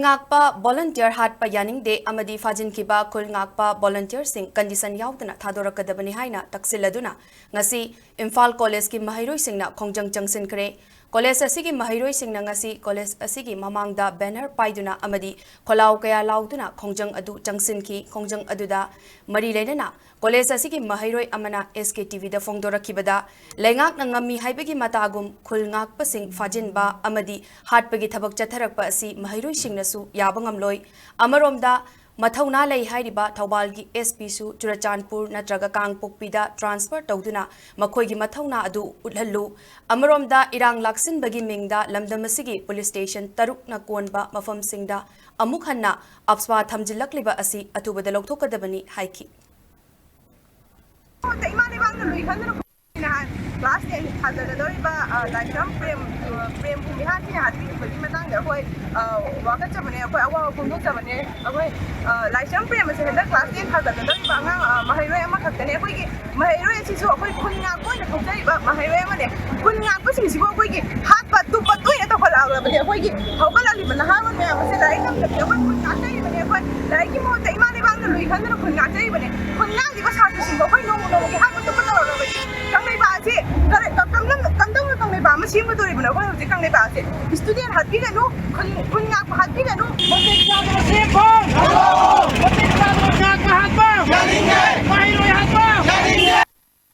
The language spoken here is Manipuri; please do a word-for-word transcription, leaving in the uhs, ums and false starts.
ꯉꯥꯛꯄ ꯚꯣꯂꯨꯟꯇꯤꯌꯔ ꯍꯥꯠꯄ ꯌꯥꯅꯤꯡꯗꯦ ꯑꯃꯗꯤ ꯐꯥꯖꯤꯟꯈꯤꯕ ꯈꯨꯜ ꯉꯥꯛꯄ ꯚꯣꯂꯨꯟꯇꯤꯌꯔꯁꯤꯡ ꯀꯟꯗꯤꯁꯟ ꯌꯥꯎꯗꯅ ꯊꯥꯗꯣꯔꯛꯀꯗꯕꯅꯤ ꯍꯥꯏꯅ ꯇꯛꯁꯤꯜꯂꯗꯨꯅ ꯉꯁꯤ ꯏꯝꯐꯥꯜ ꯀꯣꯂꯦꯖꯀꯤ ꯃꯍꯩꯔꯣꯏꯁꯤꯡꯅ ꯈꯣꯡꯖꯪ ꯆꯪꯁꯤꯟꯈ꯭ꯔꯦ꯫ ꯀꯣꯂꯦꯖ ꯑꯁꯤꯒꯤ ꯃꯍꯩꯔꯣꯏꯁꯤꯡꯅ ꯉꯁꯤ ꯀꯣꯂꯦꯖ ꯑꯁꯤꯒꯤ ꯃꯃꯥꯡꯗ ꯕꯦꯅꯔ ꯄꯥꯏꯗꯨꯅ ꯑꯃꯗꯤ ꯈꯣꯜꯂꯥꯎ ꯀꯌꯥ ꯂꯥꯎꯗꯨꯅ ꯈꯣꯡꯖꯪ ꯑꯗꯨ ꯆꯪꯁꯤꯟꯈꯤ꯫ ꯈꯣꯡꯖꯪ ꯑꯗꯨꯗ ꯃꯔꯤ ꯂꯩꯅꯅ ꯀꯣꯂꯦꯖ ꯑꯁꯤꯒꯤ ꯃꯍꯩꯔꯣꯏ ꯑꯃꯅ ꯑꯦꯁ ꯀꯦ ꯇꯤ ꯚꯤꯗ ꯐꯣꯡꯗꯣꯔꯛꯈꯤꯕꯗ, ꯂꯩꯉꯥꯛꯅ ꯉꯝꯃꯤ ꯍꯥꯏꯕꯒꯤ ꯃꯇꯥꯒꯨꯝ ꯈꯨꯜ ꯉꯥꯛꯄꯁꯤꯡ ꯐꯥꯖꯤꯟꯕ ꯑꯃꯗꯤ ꯍꯥꯠꯄꯒꯤ ꯊꯕꯛ ꯆꯠꯊꯔꯛꯄ ꯑꯁꯤ ꯃꯍꯩꯔꯣꯏꯁꯤꯡꯅꯁꯨ ꯌꯥꯕ ꯉꯝꯂꯣꯏ꯫ ꯑꯃꯔꯣꯝꯗ, ꯃꯊꯧꯅꯥ ꯂꯩ ꯍꯥꯏꯔꯤꯕ ꯊꯧꯕꯥꯜꯒꯤ ꯑꯦꯁ ꯄꯤꯁꯨ ꯆꯨꯔꯆꯥꯟꯄꯨꯔ ꯅꯠꯇ꯭ꯔꯒ ꯀꯥꯡꯄꯣꯛꯄꯤꯗ ꯇ꯭ꯔꯥꯟꯁꯐꯔ ꯇꯧꯗꯨꯅ ꯃꯈꯣꯏꯒꯤ ꯃꯊꯧꯅꯥ ꯑꯗꯨ ꯎꯠꯍꯜꯂꯨ꯫ ꯑꯃꯔꯣꯝꯗ, ꯏꯔꯥꯡ ꯂꯥꯛꯁꯤꯟꯕꯒꯤ ꯃꯤꯡꯗ ꯂꯝꯗꯝ ꯑꯁꯤꯒꯤ ꯄꯨꯂꯤꯁ ꯁ꯭ꯇꯦꯁꯟ ꯇꯔꯨꯛꯅ ꯀꯣꯟꯕ ꯃꯐꯝꯁꯤꯡꯗ ꯑꯃꯨꯛ ꯍꯟꯅ ꯑꯞꯁ꯭ꯋꯥ ꯊꯝꯖꯤꯜꯂꯛꯂꯤꯕ ꯑꯁꯤ ꯑꯊꯨꯕꯗ ꯂꯧꯊꯣꯛꯀꯗꯕꯅꯤ ꯍꯥꯏꯈꯤ꯫ ꯏꯃꯥ ꯂꯩꯕꯥꯛꯅ ꯂꯨꯏ ꯈꯟꯗꯨꯅ ꯅꯍꯥꯟ ꯀ꯭ꯂꯥꯁ ꯇꯦꯟ ꯊꯥꯖꯒꯗꯧꯔꯤꯕ, ꯑ, ꯂꯥꯏꯁ꯭ꯔꯝ ꯄ꯭ꯔꯦꯝ, ꯑ, ꯄ꯭ꯔꯦꯝ ꯀꯨꯃꯤꯍꯥꯟꯁꯤꯅ ꯍꯥꯠꯄꯤꯈꯤꯕꯒꯤ ꯃꯇꯥꯡꯗ ꯑꯩꯈꯣꯏ, ꯑ, ꯋꯥꯀꯠꯆꯕꯅꯦ, ꯑꯩꯈꯣꯏ ꯑꯋꯥꯕ ꯐꯣꯡꯗꯣꯛꯆꯕꯅꯦ꯫ ꯑꯩꯈꯣꯏ, ꯑ, ꯂꯥꯏꯁ꯭ꯔꯝ ꯄ꯭ꯔꯦꯝ ꯑꯁꯤ ꯍꯟꯗꯛ ꯀ꯭ꯂꯥꯁ ꯇꯦꯟ ꯊꯥꯖꯒꯗꯧꯔꯤꯕ ꯑꯉꯥꯡ, ꯑ, ꯃꯍꯩꯔꯣꯏ ꯑꯃꯈꯛꯇꯅꯦ꯫ ꯑꯩꯈꯣꯏꯒꯤ ꯃꯍꯩꯔꯣꯏ ꯑꯁꯤꯁꯨ ꯑꯩꯈꯣꯏ ꯈꯨꯟ ꯉꯥꯛꯄ ꯑꯣꯏꯅ ꯊꯣꯛꯆꯔꯤꯕ ꯃꯍꯩꯔꯣꯏ ꯑꯃꯅꯦ꯫ ꯈꯨꯟ ꯉꯥꯛꯄꯁꯤꯡꯁꯤꯕꯨ ꯑꯩꯈꯣꯏꯒꯤ ꯍꯥꯠꯄ ꯇꯨꯞꯄ ꯇꯣꯏꯅ ꯇꯧꯈꯠꯂꯛꯂꯕꯗꯤ ꯑꯩꯈꯣꯏꯒꯤ ꯍꯧꯒꯠꯂꯛꯂꯤꯕ ꯅꯍꯥꯔꯣꯜ ꯃꯌꯥꯝ ꯑꯁꯦ ꯂꯥꯏꯔꯤꯛ ꯇꯝꯗꯕꯤ ꯑꯩꯈꯣꯏ ꯈꯨꯟ ꯉꯥꯛꯆꯔꯤꯕꯅꯦ꯫ ꯑꯩꯈꯣꯏ ꯂꯥꯏꯔꯤꯛꯀꯤ ꯃꯍꯨꯠꯇ ꯏꯃꯥ ꯂꯩꯕꯥꯛꯅ ꯂꯨꯏ ꯈꯟꯗꯨꯅ ꯈꯨꯟ ꯉꯥꯛꯆꯔꯤꯕꯅꯦ꯫ ꯈꯨꯟ ꯉꯥꯛꯂꯤꯕ ꯁꯥꯇ꯭ꯔꯁꯤꯡꯕꯨ ꯑꯩꯈꯣꯏ ꯅꯣꯡꯃ ꯅꯣꯡꯃꯒꯤ ꯍꯥꯠꯄ ꯇꯨꯞꯄ ꯇꯧꯔꯛꯂꯕꯗꯤ ꯀꯪꯂꯩꯄꯥꯛ ꯑꯁꯤ ꯀꯔ-, ꯀ-, ꯀꯝꯗꯝ-, ꯀꯝꯗꯧꯅ ꯀꯪꯂꯩꯄꯥꯛ ꯑꯃ ꯁꯦꯝꯒꯗꯧꯔꯤꯕꯅꯣ? ꯑꯩꯈꯣꯏ ꯍꯧꯖꯤꯛ ꯀꯪꯂꯩꯄꯥꯛ ꯑꯁꯤ ꯏꯁꯇꯨꯗꯦꯟ ꯍꯥꯠꯄꯤꯒꯅꯨ, ꯈꯨꯟ, ꯈꯨꯟ ꯉꯥꯛꯄ ꯍꯥꯠꯄꯤꯒꯅꯨ꯫